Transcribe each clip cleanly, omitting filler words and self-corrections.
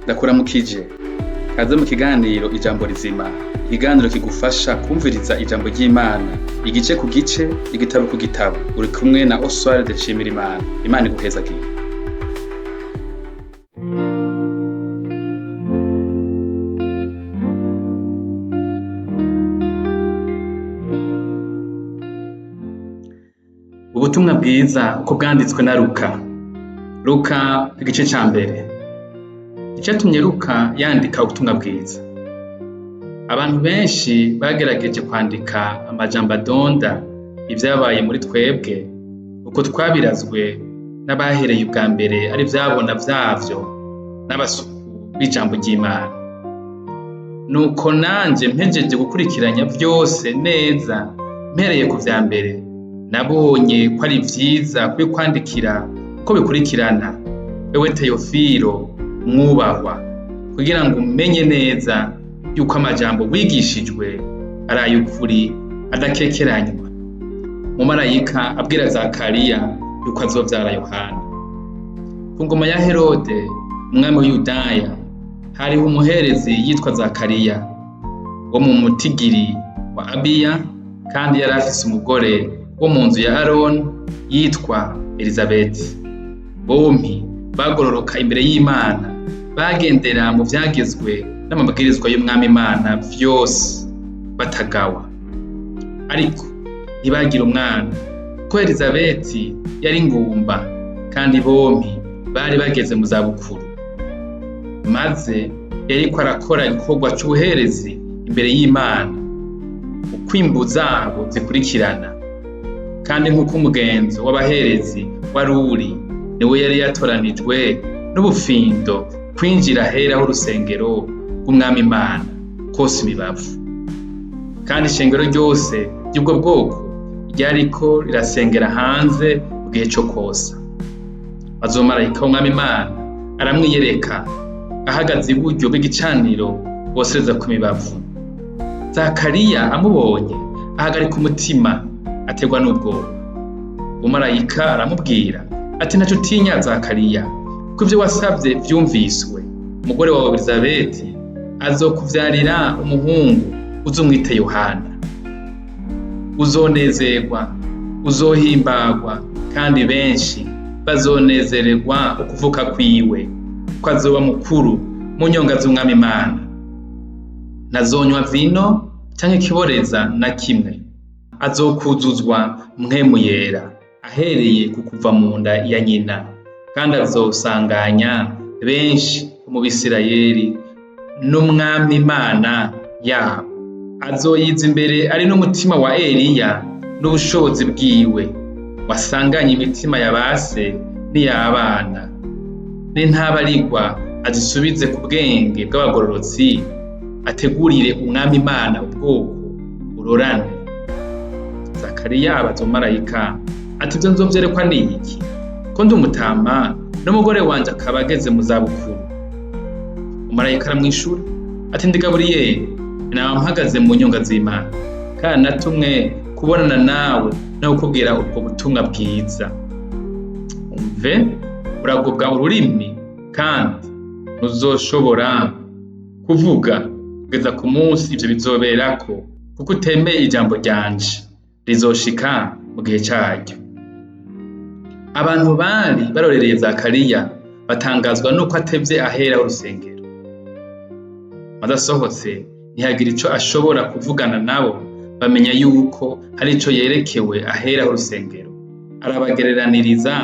Ndakuramukije, kaze mu kiganiro Ijambo Rizima, ikiganiro kigufasha kwumviriza ijambo ry'Imana igice ku gice, igitabo ku gitabo. Uri kumwe na Oswald Nshimirimana. Imana iguhezagire. Ubutumwa bwiza uko bwanditswe na Luka. Luka igice ca mbere. Icatumye Luka yandika ubutumwa bwiza. Abantu benshi bagerageje kwandika amajambo adonda ivyabaye muri twebwe, uko twabirazwe n'abahereye ubwa mbere ari ivyabona vyavyo n'abasuku b'ijambo ry'Imana. Nuko nanje mpejeje gukurikiranya vyose neza mpereye ku vya mbere, nabonye ko ari vyiza kubikwandikira uko bikurikirana, wewe Teyofilo mwubahwa, kugira ngo umenye neza yuko amajambo wigishijwe ari ay'ukuri adakekeranywa. Umumarayika abwira Zakariya yuko azovyara Yohana. Ku ngoma ya Herode, umwami w'Iyudaya, hariho umuherezi yitwa Zakariya wo mu mutigiri wa Abiya, kandi yari afise umugore wo mu nzu ya Aroni yitwa Elizabeti. Bompi bagororoka imbere y'Imana, bagendera mu vyagezwe n'amabwirizwa y'Umwami Imana vyose batagawa. Ariko ntibagira umwana, kuko Elizabeti yari ingumba, kandi bompi bari bageze mu zabukuru. Maze yariko arakora igikorwa c'ubuherezi imbere y'Imana, uko imbu zabo zikurikirana. Kandi nk'uko umugenzo w'abaherezi wari uri, niwe yari yatoranijwe n'ubufindo kwinjira ahera h'urusengero rw'Umwami Imana kwosa imibavu. Kandi ishengero ryose ry'ubwo bwoko ryariko rirasengera hanze mu gihe co kwosa. Maze umumarayika w'Umwami Imana aramwiyereka, ahagaze iburyo bw'igicaniro boserezako imibavu. Zakariya amubonye ahagarika umutima, aterwa n'ubwoba. Umumarayika aramubwira ati: ntaco utinya Zakariya, kuko ivyo wasavye vyumviswe. Umugore wawe Elizabeti azokuvyarira umuhungu, uzumwite Yohana. Uzonezerwa, uzohimbagwa, kandi benshi bazonezererwa ukuvuka kwiwe, kuko azoba mukuru mu nyonga z'Umwami Imana. Ntazonywa vino canke ikiboreza na kimwe, azokuzuzwa Mpwemu Yera ahereye ku kuva mu nda ya nyina, kandi azosanganya benshi bo mu Bisirayeli n'Umwami Imana yabo. Azoyiza imbere ari n'umutima wa Eliya n'ubushobozi bwiwe, wasanganye imitima ya base n'iy'abana, n'intabarigwa azisubize ku bwenge bw'abagororotsi, ategurire Umwami Imana ubwoko burorane. Zakariya abaza umumarayika ati: ivyo nzovyerekwa n'iki, ko ndi umutama n'umugore wanje akaba ageze mu zabukuru? Umumarayika aramwishura ati: ndi Gaburiyeli, naba mpagaze mu nyonga z'Imana, kandi natumwe kubonana nawe no kukubwira ubwo butumwa bwiza. Umve, uragobwa ururimi kandi ntuzoshobora kuvuga kugeza ku munsi ivyo bizoberako, kuko utemeye ijambo ryanje rizoshika mu gihe caryo. Abantu bari barorereye Zakariya batangazwa nuko atevye ahera h'urusengero. Maze asohotse ntiyagira ico ashobora kuvugana nabo, bamenya yuko hari ico yerekewe ahera h'urusengero. Arabagereraniriza,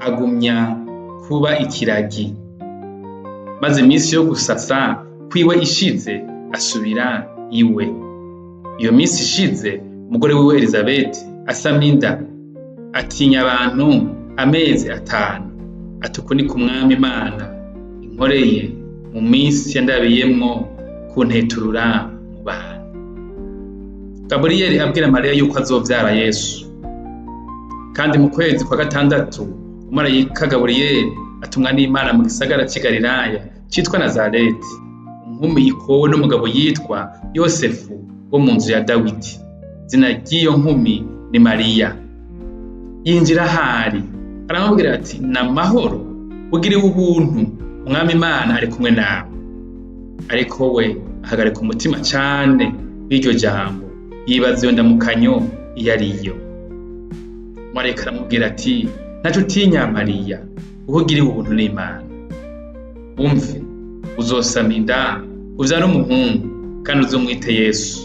agumya kuba ikiragi. Maze imisi yo gusasa kwiwe ishize, asubira iwe. Iyo misi ishize, umugore wiwe Elizabeti asama inda, atinya abantu amezi 5. Ati: uku niko Umwami Imana inkoreye mu misi yandabiyemwo kunteturura mu bantu. Gaburiyeli abwira Mariya yuko azovyara Yesu. Kandi mu kwezi kwa gatandatu, umumarayika Gaburiyeli atumwa n'Imana mu gisagara c'i Galilaya citwa Nazareti, inkumi ikowe n'umugabo yitwa Yosefu wo mu nzu ya Dawidi. Izina ry'iyo nkumi ni Mariya. Yinjira ahari, aramubwira ati: n'amahoro, ugiriwe ubuntu, Umwami Imana ari kumwe nawe. Ariko we ahagarika umutima cane w'iryo jambo, yibaza iyo ndamukanyo iyo ariyo. Marayika aramubwira ati: Ntaco utinya, Mariya, kuko ugiriwe ubuntu n'Imana. Umve, uzosama inda, uvyare umuhungu, kandi uzomwite Yesu.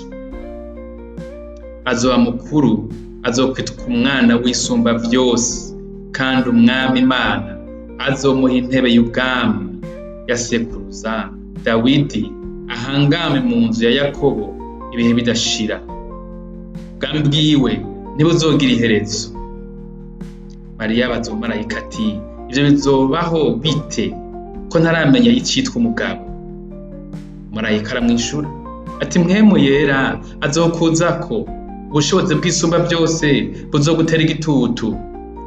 Azoba mukuru, azokwitwa Umwana w'Isumba vyose, kandi Umwami Imana azomuha intebe y'ubwami ya sekuruza Dawidi, ahangame mu nzu ya Yakobo ibihe bidashira. Ubwami bwiwe ntibuzogira iherezo. Mariya abaza umumarayika ati: Ivyo bizobaho bite, ko ntaramenya icitwa umugabo? Marayika aramwishura ati: Mpwemu Yera azokuzako, ubushobozi bw'Isumba byose buzogutera igitutu.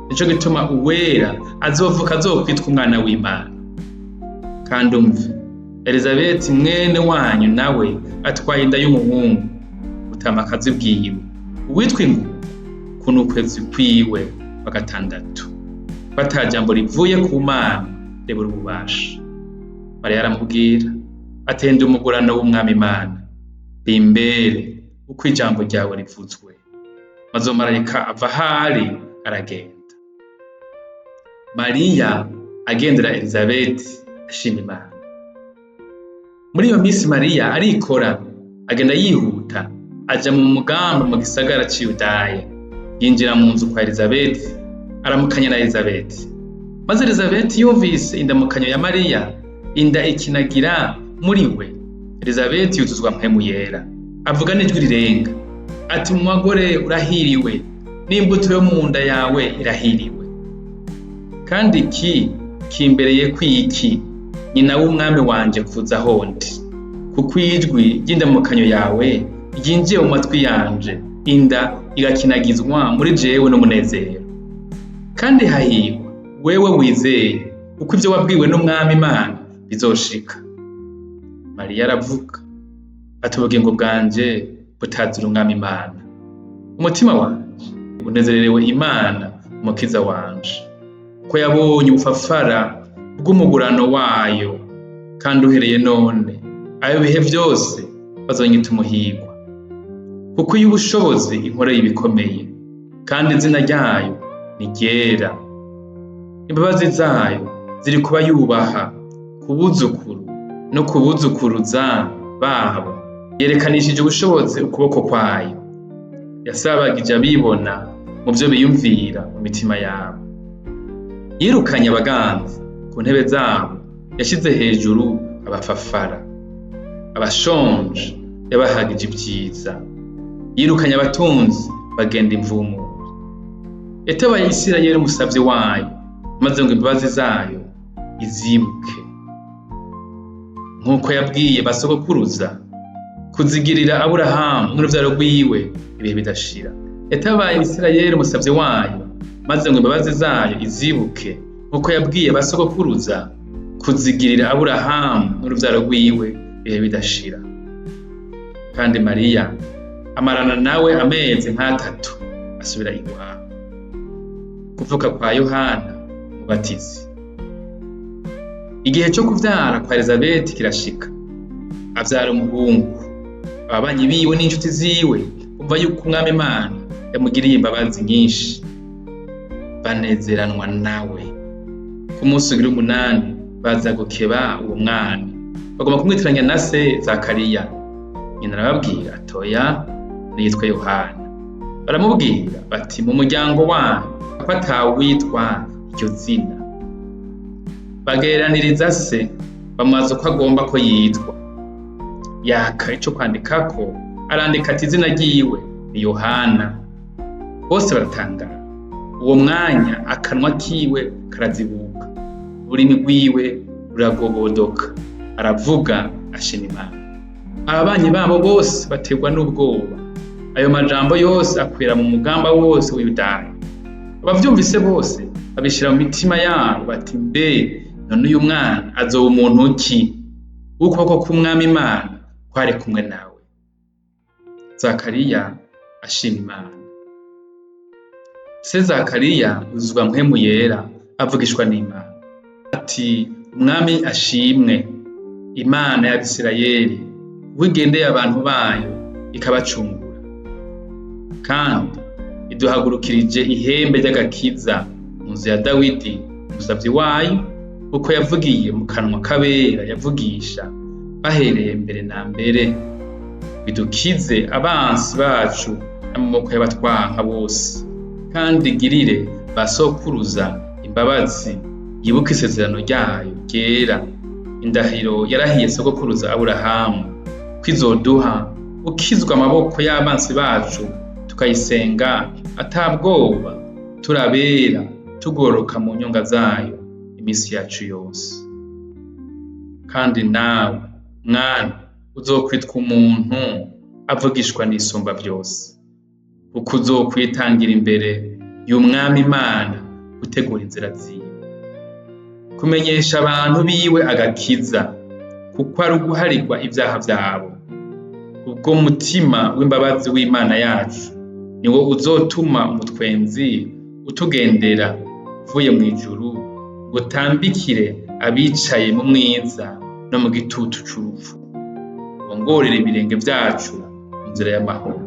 Nico gituma Uwera azovuka azokwitwa Umwana w'Imana. Kandi umve, Elizabeti mwene wanyu nawe atwaye inda y'umuhungu, butamakazi bwiwe, uwitwa ingumba, kuno ukwezi kwiwe kwa gatandatu, ko ata jambo rivuye ku Mana ribura ububasha. Mariya aramubwira ati: Ndi umugurano w'Umwami Imana, rimbere uko ijambo ryawe rivuzwe. Maze uwo marayika ava ahari aragenda. Mariya agendera Elizabeti ashima Imana. Muri iyo misi Mariya arikora, agenda yihuta, aja mu mugamba mu gisagara c'i Yudaya, yinjira mu nzu kwa Elizabeti, aramukanya na Elizabeti. Maze Elizabeti yumvise indamukanyo ya Mariya, inda ikinagira muri we. Elizabeti yuzuzwa Mpwemu Yera, avuga n'ijwi rirenga ati: Mu bagore urahiriwe, n'imbuto yo mu nda yawe irahiriwe. Kandi iki kimbereye kwiki, nyina w'Umwami wanje kuza ahondi? Kuko ijwi ry'indamukanyo yawe ryinjiye mu matwi yanje, inda igakinagizwa muri jewe n'umunezero. Kandi hahirwa wewe wizeye, kuko ivyo wabwiwe n'Umwami Imana bizoshika. Mariya aravuga ati: Ubugingo bwanje butazira Umwami Imana, umutima wanje unezererewe Imana Umukiza wanje, ko yabonye ubufafara bw'umugurano wayo, kandi uhereye none ayo bihe vyose bazonyita umuhirwa, kuko iyo ubushobozi inkoreye ibikomeye, kandi izina ryayo ni ryera. Imbabazi zayo ziri kuba yubaha ku buzukuru no ku buzukuruza babo. Yerekanishije ubushobozi ukuboko kwayo, yasabagije abibona mu vyo biyumvira mu mitima yabo. Yirukanye abaganza ku ntebe zabo, yashize hejuru abafafara. Abashonje yabahagije ivyiza, yirukanye abatunzi bagenda imvumuro. Yatabaye Isirayeli umusavyi wayo, maze ngo imbabazi zayo izibuke, nk'uko yabwiye basogokuruza kuzigirira Aburahamu n'uruvyaro rwiwe ibihe bidashira. Yatabaye Isirayeli umusavyi wayo, maze ngo imbabazi zayo izibuke, nk'uko yabwiye basogokuruza kuzigirira Aburahamu n'uruvyaro rwiwe ibihe bidashira. Kandi Mariya amarana nawe amezi nk'atatu, asubira iwabo. Kuvuka kwa Yohana Umubatizi. Igihe co kuvyara kwa Elizabeti kirashika, avyara umuhungu. Ababanyi biwe n'inshuti ziwe bumva yuko Umwami Imana yamugiriye imbabazi nyinshi, banezeranwa nawe. Ku munsi ugira umunani baza gukeba uwo mwana, bagomba kumwitiranya na se Zakariya. Nyina arababwira ati: Oya, niyitwa Yohana. Baramubwira bati: Mu muryango wanyu ko atawitwa iryo zina. Bagereraniriza se, bamubaza uko agomba ko yitwa. Yaka ico kwandikako, arandika ati: Izina ryiwe ni Yohana. Bose baratangara. Uwo mwanya akanwa kiwe karazibuka, ururimi rwiwe ruragobodoka, aravuga ashima Imana. Ababanyi babo bose baterwa n'ubwoba. Ayo majambo yose akwira mu mugamba wose w'Iyudaya. Abavyumvise bose babishira mu mitima yabo bati: Mbe none uyu mwana azoba umuntu ki? Ukuboko k'Umwami Imana kwari kumwe nawe. Zakariya ashima Imana. Se Zakariya yuzuzwa Mpwemu Yera, avugishwa n'Imana ati: Umwami ashimwe, Imana y'Abisirayeli, kuko igendeye abantu bayo ikabacungura. Kandi iduhagurukirije ihembe ry'agakiza mu nzu ya Dawidi, umusavyi wayo, kuko yavugiye mu kanwa k'abera yavugisha bahereye mbere na mbere, bidukize abansi bacu n'amaboko y'abatwanka bose, kandi igirire ba sokuruza imbabazi, yibuke isezerano ryayo ryera, indahiro yarahiye sogokuruza Aburahamu, ko izoduha gukizwa amaboko y'abansi bacu, tukayisenga ata bwoba, turabera, tugororoka mu nyonga zayo imisi yacu yose. Kandi nawe mwana, uzokwitwa umuntu avugishwa n'Isumba vyose, kuko uzokwitangira imbere y'Umwami Imana gutegura inzira ziwe, kumenyesha abantu biwe agakiza, kuko ari uguharirwa ivyaha vyabo. Ubwo mutima w'imbabazi w'Imana yacu niwo uzotuma umutwenzi utugendera uvuye mw'ijuru, ngo utambikire abicaye mu mwiza no mu gitutu c'urupfu, wongorere ibirenge vyacu mu nzira y'amahoro.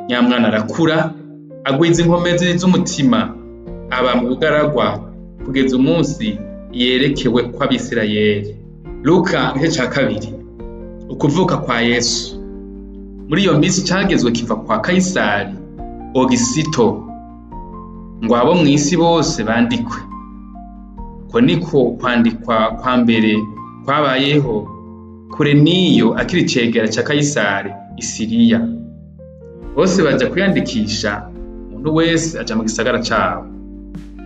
Nyamwana arakura, agwiza inkomezi z'umutima, aba mu bugaragwa kugeza umunsi yerekewe kw'Abisirayeli. Luka igice ca 2. Ukuvuka kwa Yesu. Muri iyo minsi cagezwe kiva kwa Kayisari Ogisito, ngo abo mw'isi bose bandikwe. Uko niko kwandikwa kwa mbere kwabayeho Kureniyo akiri icegera ca Kayisari i Siriya. Bose baja kwiyandikisha, umuntu wese aja mu gisagara cabo.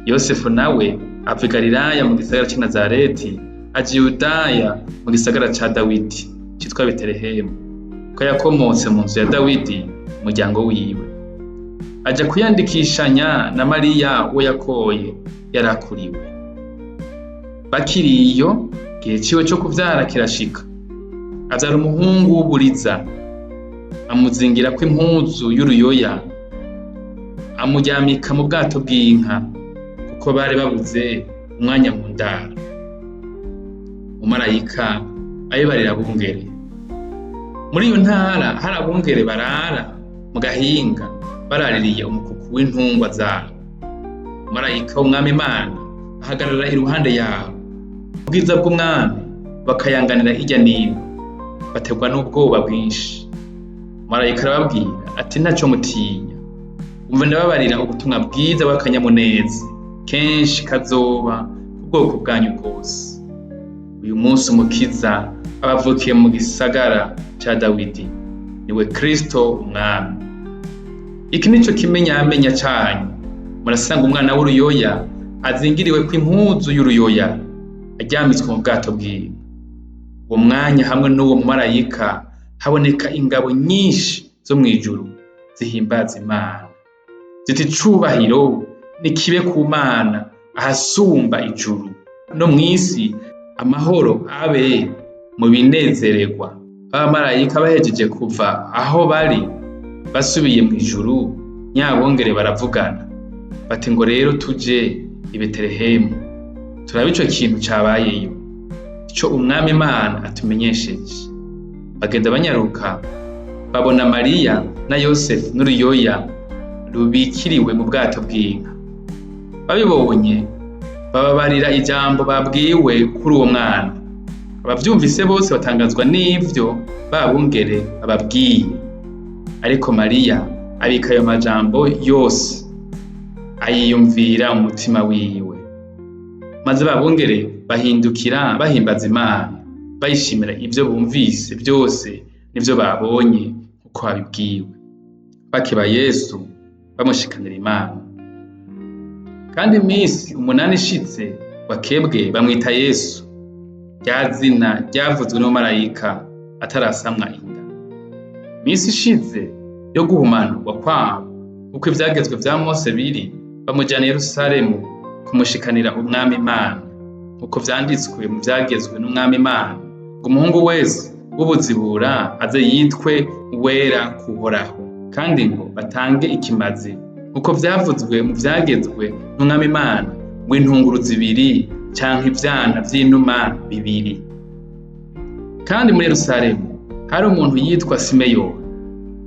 Yosefu nawe ava i Galilaya mu gisagara c'i Nazareti, aja i Yudaya mu gisagara ca Dawidi citwa Betelehemu, ko yakomotse mu nzu ya Dawidi, umuryango wiwe. Aja kwiyandikishanya na Mariya uwo yakoye yarakuriwe. Bakiri iyo, igihe ciwe co kuvyara kirashika, avyara umuhungu w'uburiza, amuzingirako impuzu y'uruyoya, amuryamika mu bwato bw'inka, kuko bari babuze umwanya mu ndaro. Umumarayika abibarira abungere. Muri iyo ntara hari abungere barara mu gahinga baraririye umukuku w'intungwa zabo. Umumarayika w'Umwami Imana ahagarara iruhande yabo, ubwiza bw'Umwami bakayanganira hirya n'ino, baterwa n'ubwoba bwinshi. Umumarayika arababwira ati: ntaco mutinya, umva ndababarira ubutumwa bwiza bw'akanyamuneza kenshi kazoba ku bwoko bwanyu bwose. Uyu munsi Umukiza abavukiye mu gisagara ca Dawidi, niwe Kristo Umwami. Iki nico kimenyamenya canyu: murasanga umwana w'uruyoya azingiriweko impuzu y'uruyoya, aryamitswe mu bwato bw'inka. Uwo mwanya hamwe n'uwo mumarayika haboneka ingabo nyinshi zo mw'ijuru zihimbaza Imana, ziti: icubahiro nikibe ku Mana ahasumba ijuru, no mw'isi amahoro abe mu binezererwa. Abamarayika bahejeje kuva aho bari basubiye mw'ijuru, nyabongere baravugana bati: ngo rero tuje i Betelehemu turabe ico kintu cabayeyo, ico Umwami Imana atumenyesheje. Bagenda banyaruka, babona Mariya na Yosefu n'uruyoya rubikiriwe mu bwato bw'inka. Babibonye bababarira ijambo babwiwe kuri uwo mwana. Abavyumvise bose batangazwa n'ivyo ba bungere bababwiye. Ariko Mariya abika ayo majambo yose, ayiyumvira mu mutima wiwe. Maze ba bungere bahindukira bahimbaza Imana, bayishimira ivyo bumvise vyose n'ivyo babonye uko babibwiwe. Bakeba Yesu bamushikanira Imana. Kandi imisi 8 ishitse bakebwe bamwita Yesu, rya zina ryavuzwe n'umumarayika atarasamwa inda. Imisi ishize yo guhumanurwa kwabo, uko ivyagezwe vya Mose biri, bamujana i Yerusalemu kumushikanira Umwami Imana, nkuko vyanditswe mu vyagezwe n'Umwami Imana, ngo umuhungu wese w'ubuzibura aze yitwe uwera kuhoraho, kandi ngo batange ikimazi, nkuko vyavuzwe mu vyagezwe n'Umwami Imana, ngo intunguru 2 canke ivyana vy'inuma bibiri. Kandi muri Yerusalemu hari umuntu yitwa Simeyoni.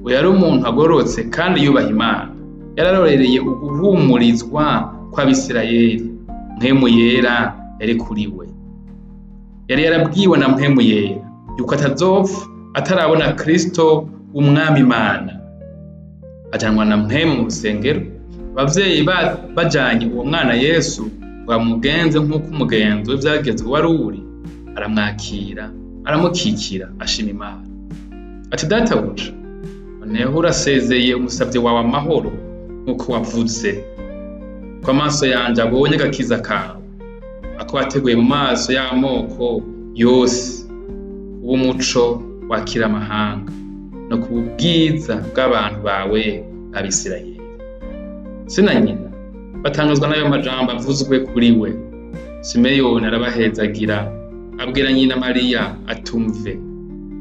Uwo yari umuntu agororotse kandi yubaha Imana. Yararorereye uguhumurizwa kw'Abisirayeli. Mpwemu Yera yari kuri we. Yari yarabwiwe na Mpwemu Yera yuko atazopfa atarabona Kristo w'Umwami Imana. Ajanwa na Mpwemu mu rusengero, abavyeyi bajanye uwo mwana Yesu ngo bamugenze nk'uko umugenzo w'ivyagezwe wari uri, aramwakira, aramukikira, ashima Imana. Ati: "Databuja, noneho urasezeye umusavyi wawe amahoro nk'uko wavuze, ko amaso yanje abonye agakiza kawe, ako wateguye mu maso y'amoko yose, kuba umuco wakira amahanga, no kuba ubwiza bw'abantu bawe b'Abisirayeli." Se na nyina batangazwa n'ayo majambo avuzwe kuri we. Simeyoni arabahezagira, abwira nyina Mariya atumve: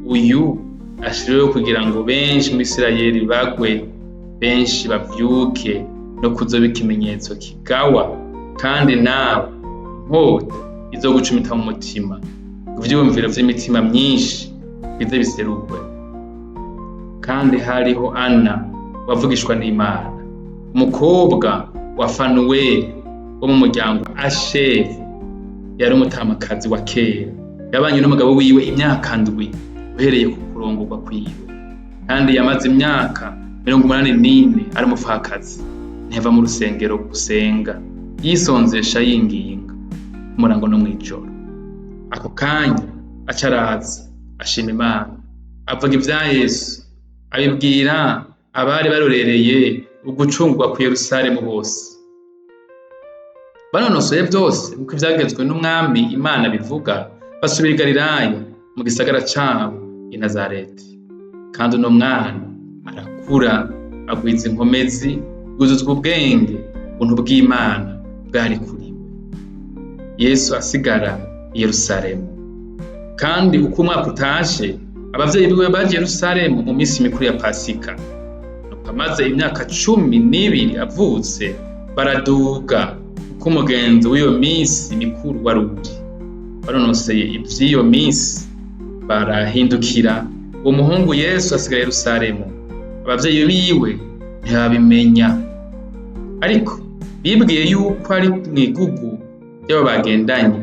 "Uyu ashiriweho kugira ngo benshi mu Isirayeli bagwe, benshi bavyuke, no kuzoba ikimenyetso kigawa, kandi nawe inkota izogucumita mu mutima, ivyiyumviro vy'imitima myinshi bize biserurwe." Kandi hariho Ana wavugishwa n'Imana, umukobwa wa Fanuweli wo mu muryango wa Asheri, yari umutamakazi wa kera, yabanye n'umugabo wiwe imyaka 7 uhereye ku kurongorwa kwiwe, kandi yamaze imyaka 84 ari umupfakazi, ntiyava mu rusengero gusenga, yisonzesha yinginga umurango no mw'ijoro. Ako kanya aca araza, ashima Imana, avuga ivya Yesu, abibwira abari barorereye ugucungurwa ku Yerusalemu bose. Banonosoye vyose nkuko ivyagezwe n'Umwami Imana bivuga, basubira i Galilaya mu gisagara cabo i Nazareti. Kandi uno mwana arakura, agwiza inkomezi, yuzuzwa ubwenge, ubuntu bw'Imana bwari kuri we. Yesu asigara i Yerusalemu. Kandi uko umwaka utashe, abavyeyi biwe baje i Yerusalemu mu minsi mikuru ya Pasika. Nuko amaze imyaka 12 avutse, baraduga uko umugenzo w'iyo minsi mikuru wari uri. Banonoseye ivy'iyo minsi, barahindukira, uwo muhungu Yesu asigara i Yerusalemu. Abavyeyi biwe ntibabimenya, ariko bibwiye yuko ari mw'igugu ry'abo bagendanye.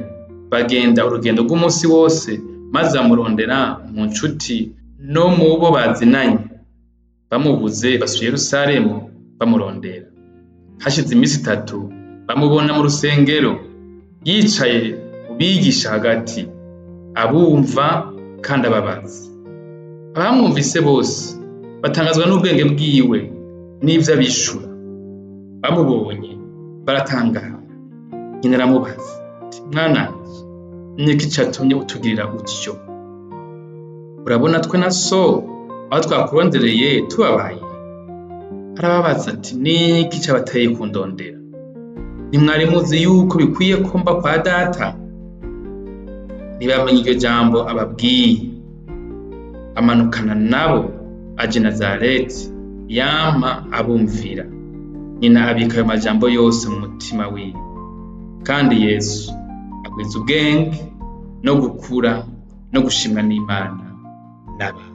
Bagenda urugendo rw'umunsi wose, maze bamurondera mu ncuti no mu bo bazinanye. Bamubuze, basubira i Yerusalemu bamurondera. Hashize iminsi 3, bamubona mu rusengero, yicaye mu bigisha hagati, abumva kandi ababaza. Abamwumvise bose batangazwa n'ubwenge bwiwe n'ivyo abishura. Bamubonye baratangara. Nyina aramubaza ati: "Mwananje, niki catumye utugirira utyo? Urabona twe na so aho twakurondereye tubabaye." Arababaza ati: "Niki cabateye kundondera? Ntimwari muzi yuko bikwiye ko mba kwa Data?" Ntibamenya iryo jambo ababwiye. Amanukana nabo aja i Nazareti, yama abumvira. Nyina abika ayo majambo yose mu mutima wiwe. Kandi Yesu agwiza ubwenge no gukura no gushimwa n'Imana n'abantu.